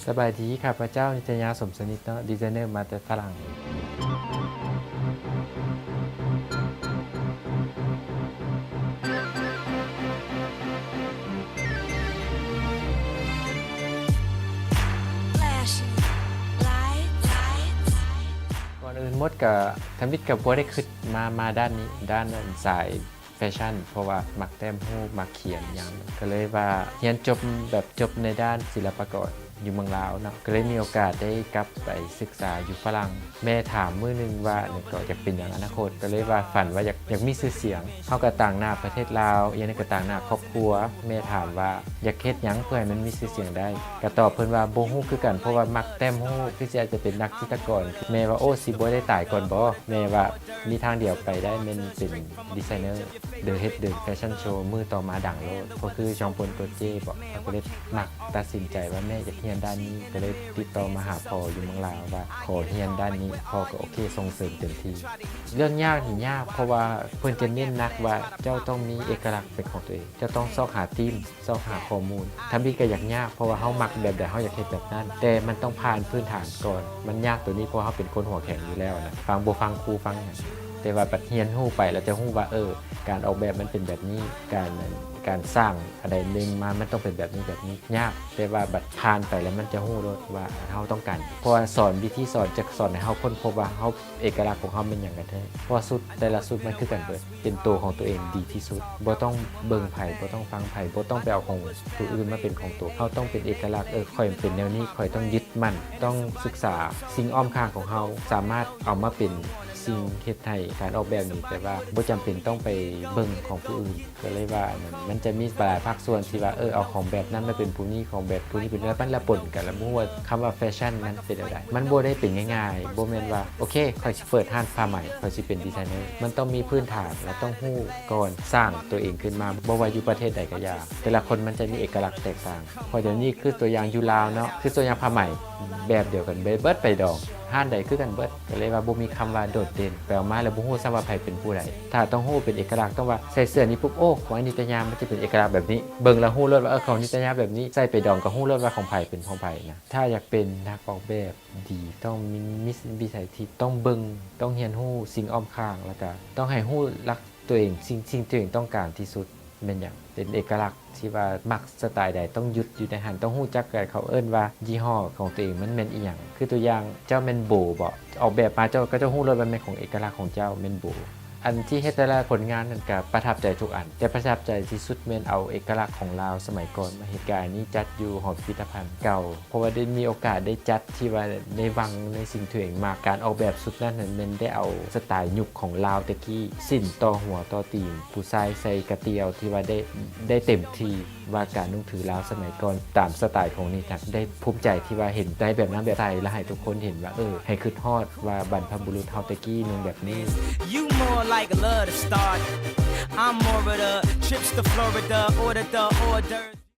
ສະບາຍດີ, ຂ້າພະເຈົ້າ ນິດຕະຍາ ສົມສະໜິດເນາະ, ດີໄຊເນີມາແຕ່ຝຣັ່ງ. ກ່ອນອື່ນໝົດກະ ທຳອິດກະບໍ່ໄດ້ຄິດມາ ມາດ້ານນີ້ ດ້ານສາຍ ແຟຊັ່ນ ເພາະວ່າມັກແຕ້ມຮູບ ມັກຂຽນຫຍັງ ກະເລີຍວ່າຮຽນຈົບແບບຈົບໃນດ້ານສິລະປະກອນຢູ່ເມືອງລາວເນາະ, ກະເລີຍມີໂອກາດໄດ້ກັບໄປສຶກສາຢູ່ຝຣັ່ງ. ແມ່ຖາມມື້ໜຶ່ງວ່າ ແລ້ວກໍຢາກເປັນຫຍັງອະນາຄົດ? ກະເລີຍວ່າຝັນວ່າຢາກ ຢາກມີຊື່ສຽງ. ເຮົາກະຕາງໜ້າປະເທດລາວ, ອີ່ຫຍັງກະຕາງໜ້າຄອບຄົວ. ແມ່ຖາມວ່າຢາກເຮັດຫຍັງເພື່ອໃຫ້ມັນມີຊື່ສຽງໄດ້? ກະຕອບເພິ່ນວ່າບໍ່ຮູ້ຄືກັນ ເພາະວ່າມັກແຕ້ມຮູບ ຄືຊິອາດຈະເປັນນັກຈິດຕະກອນ. ແມ່ວ່າ ໂອ້ ຊິບໍ່ໄດ້ຕາຍກ່ອນບໍ່? ແມ່ວ່າ ມີທາງດຽວໄປໄດ້ແມ່ນເປັນດີໄຊເນີ ເດີເຮັດເດີແຟຊັ່ນໂຊ ມື້ຕໍ່ມາດັງໂລດ ເພາະຄືຈອມພົນໂກເຈບໍ ເຮົາກະເລີຍມັກ ຕັດສິນໃຈວ່າແມ່ຢາກຮຽນດ້ານນີ້ ກະເລີຍຕິດຕໍ່ມາຫາພໍ່ຢູ່ເມືອງລາວວ່າຂໍຮຽນດ້ານນີ້ ພໍ່ກະໂອເຄ ສົ່ງເສີມເຕັມທີ່. ເລື່ອງຍາກນີ້ຍາກ ເພາະວ່າເພິ່ນຈະເນັ້ນໜັກວ່າເຈົ້າຕ້ອງມີເອກະລັກເປັນຂອງຕົວເອງ, ເຈົ້າຕ້ອງຊອກຫາທີມ ຊອກຫາຂໍ້ມູນ. ທຳອິດກະຢາກຍາກ ເພາະວ່າເຮົາມັກແບບໃດ ເຮົາຢາກເຮັດແບບນັ້ນ, ແຕ່ມັນຕ້ອງຜ່ານພື້ນຖານກ່ອນ. ມັນຍາກໂຕນີ້ ເພາະເຮົາເປັນຄົນຫົວແຂງຢູ່ແລ້ວນະ, ຟັງບໍ່ຟັງຄູຟັງຫຍັງ. ແຕ່ວ່າບັດຮຽນຮູ້ໄປແລ້ວຈະຮູ້ວ່າ ເອີ ການອອກແບບມັນເປັນແບບນີ້, ການ ການສ້າງອັນໃດໜຶ່ງມາ ມັນຕ້ອງເປັນແບບນີ້ ແບບນີ້. ຍາກ, ແຕ່ວ່າບັດຜ່ານໄປແລ້ວມັນຈະຮູ້ໂລດວ່າເຮົາຕ້ອງການ. ເພາະວ່າສອນ ວິທີສອນຈະສອນໃຫ້ເຮົາຄົ້ນພົບວ່າເຮົາ ເອກະລັກຂອງເຮົາແມ່ນຫຍັງກັນແທ້? ເພາະວ່າຊຸດແຕ່ລະຊຸດມັນຄືກັນເບິດ, ເປັນໂຕຂອງຕົວເອງດີທີ່ສຸດ. ບໍ່ຕ້ອງເບິ່ງໃຜ, ບໍ່ຕ້ອງຟັງໃຜ, ບໍ່ຕ້ອງໄປເອົາຂອງຜູ້ອື່ນມາເປັນຂອງໂຕ. ເຮົາຕ້ອງເປັນເອກະລັກ, ເອີ ຂ້ອຍເປັນແນວນີ້, ຂ້ອຍຕ້ອງຍຶດໝັ້ນ, ຕ້ອງສຶກສາສິ່ງອ້ອມຂ້າງຂອງເຮົາ, ສາມາດເອົາມາເປັນສິ່ງເຮັດໃຫ້ການອອກແບບນີ້ ແບບວ່າບໍ່ຈຳເປັນຕ້ອງໄປເບິ່ງຂອງຜູ້ອື່ນ. ກະເລີຍວ່າ ມັນ ມັນຈະມີຫຼາຍພາກສ່ວນທີ່ວ່າ ເອີ ເອົາຂອງແບບນັ້ນມາເປັນຜູ້ນີ້, ຂອງແບບຜູ້ນີ້ເປັນແບບນັ້ນ ລະປົນກັນ ລະບໍ່ຮູ້ວ່າຄຳວ່າແຟຊັ່ນນັ້ນເປັນແນວໃດ. ມັນບໍ່ໄດ້ເປັນງ່າຍໆ, ບໍ່ແມ່ນວ່າ ໂອເຄ ຂ້ອຍຊິເປີດຮ້ານຜ້າໄໝ, ຂ້ອຍຊິເປັນດີໄຊເນີ. ມັນຕ້ອງມີພື້ນຖານ ລະຕ້ອງຮູ້ກ່ອນສ້າງຕົວເອງຂຶ້ນມາ, ບໍ່ວ່າຢູ່ປະເທດໃດກະຢ່າ. ແຕ່ລະຄົນມັນຈະມີເອກະລັກແຕກຕ່າງ. ເພາະດຽວນີ້ຄືຕົວຢ່າງຢູ່ລາວເນາະ, ຄືຕົວຢ່າງຜ້າໄໝ ແບບດຽວກັນເບິດ, ເບິດໄປດອງ, ຮ້ານໃດຄືກັນເບິດ. ກະເລີຍວ່າບໍ່ມີຄຳວ່າໂດດເດັ່ນ, ໄປເອົາມາແລ້ວບໍ່ຮູ້ຊ້ຳວ່າໃຜເປັນຜູ້ໃດ. ຖ້າຕ້ອງຮູ້ເປັນເອກະລັກ ຕ້ອງວ່າໃສ່ເສື້ອນີ້ປຸບ ໂອ້ ຂອງນິດຕະຍາມັນຈະເປັນເອກະລັກແບບນີ້, ເບິ່ງແລ້ວຮູ້ໂລດວ່າ ເອີ ຂອງນິດຕະຍາແບບນີ້, ໃສ່ໄປດອງກະຮູ້ໂລດວ່າຂອງໃຜເປັນຂອງໃຜນະ. ຖ້າຢາກເປັນນັກອອກແບບດີ ຕ້ອງມີ ມີວິໄສທັດ, ຕ້ອງເບິ່ງ, ຕ້ອງຮຽນຮູ້ສິ່ງອ້ອມຂ້າງ, ລະກະຕ້ອງໃຫ້ຮູ້ຫຼັກຕົວເອງ, ສິ່ງ ສິ່ງທີ່ຕົວເອງຕ້ອງການທີ່ສຸດແມ່ນຫຍັງ, ເປັນເອກະລັກ ທີ່ວ່າມັກສະຕາຍໃດ ຕ້ອງຢຸດຢູ່ໃນຫັ້ນ, ຕ້ອງຮູ້ຈັກ ເຂົາເອີ້ນວ່າຍີ່ຫໍ້ຂອງຕົວເອງມັນແມ່ນອີ່ຫຍັງ. ຄືຕົວຢ່າງ ເຈົ້າແມ່ນໂບບໍ ອອກແບບມາ ເຈົ້າ ເຂົາເຈົ້າຮູ້ໂລດວ່າແມ່ນຂອງເອກະລັກຂອງເຈົ້າແມ່ນໂບ. ອັນທີ່ເຮັດແຕ່ລະຜົນງານນັ້ນກະປະທັບໃຈທຸກອັນ, ແຕ່ປະທັບໃຈທີ່ສຸດແມ່ນເອົາເອກະລັກຂອງລາວສະໄໝກ່ອນມາເຮັດ. ການນີ້ຈັດຢູ່ຫໍພິພິທະພັນເກົ່າ, ເພາະວ່າໄດ້ມີໂອກາດໄດ້ຈັດທີ່ວ່າໄດ້ຫວັງໃນສິ່ງທີ່ຕົວເອງມັກ. ການອອກແບບຊຸດນັ້ນນັ້ນແມ່ນໄດ້ເອົາສະຕາຍຍຸກຂອງລາວແຕ່ກີ້, ສິ້ນຕໍ່ຫົວຕໍ່ຕີນ, ຜູ້ຊາຍໃສ່ກະຕ່ຽວທີ່ວ່າໄດ້ ໄດ້ເຕັມທີ່ວ່າການນຸ່ງຖືລາວສະໄໝກ່ອນຕາມສະຕາຍຂອງນິທັດ. ໄດ້ພູມໃຈທີ່ວ່າເຫັນໄດ້ແບບນັ້ນແບບໃດ ລະໃຫ້ທຸກຄົນເຫັນວ່າ ເອີ ໃຫ້ຄິດຮອດວ່າບັນພະບຸລຸດເຮົາແຕ່ກີ້ນຸ່ງແບບນີ້. You more like love to start. I'm more of the trips to Florida, order the orders.